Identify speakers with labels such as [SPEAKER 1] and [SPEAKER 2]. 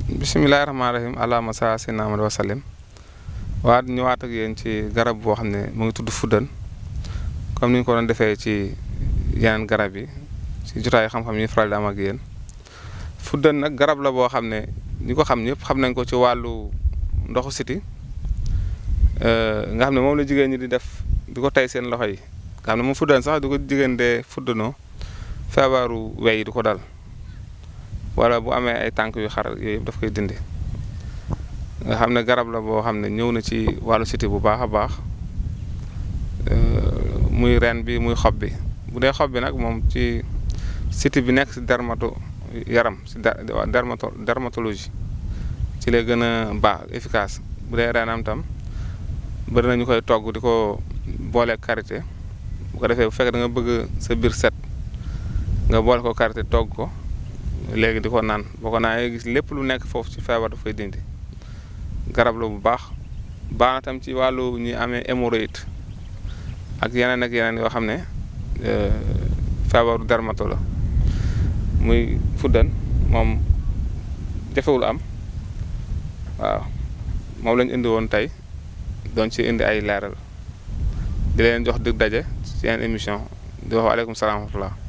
[SPEAKER 1] bisimilah rahmaani rahiim allahumma salli ala sayyidina Muhammad wa sallim waa ñëwaat ak yéen ci garab boo xam ne mu ngi tudd fuddën comme ni ñu ko doon defee ci yeneen garab yi ci jotaay xam-xam yi faral di am ak yéen fuddën nag garab la boo xam ne ñi ko xam ñëpp xam nañ ko ci wàllu ndoxu siti nga xam ne moom la jigéen ñi di def di ko tey seen loxo yi nga xam ne moom fuddën sax di ko jigéen de fuddënoo feebaru wey yi du ko dal wala bu amee ay tànk yu xar yooyu yëpp daf koy dindi nga xam ne garab la boo xam ne ñëw na ci wàllu siti bu baax a baax muy ren bi muy xob bi bu dee xob bi nag moom ci siti bi nekk si yaram si dermatologie ci lay gën a baax efficace bu dee renam tam bëri na ñu koy togg di ko boole karité bu ko defee bu fekkee da nga bëgg sa biir set nga boole ko karité togg ko léegi di ko naan boo ko naanee gis lépp lu nekk foofu ci feebar daf koy dindi garab la bu baax na tam ci wàllu ñi amee hémorroïde ak yeneen yoo xam ne feebaru dermato la muy fuddën moom jafewul am waaw moom lañ indi woon tey doon ci indi ay leeral di leen jox dig daje ci yeneen émission di wax waaleykum salaam wa rahmatullah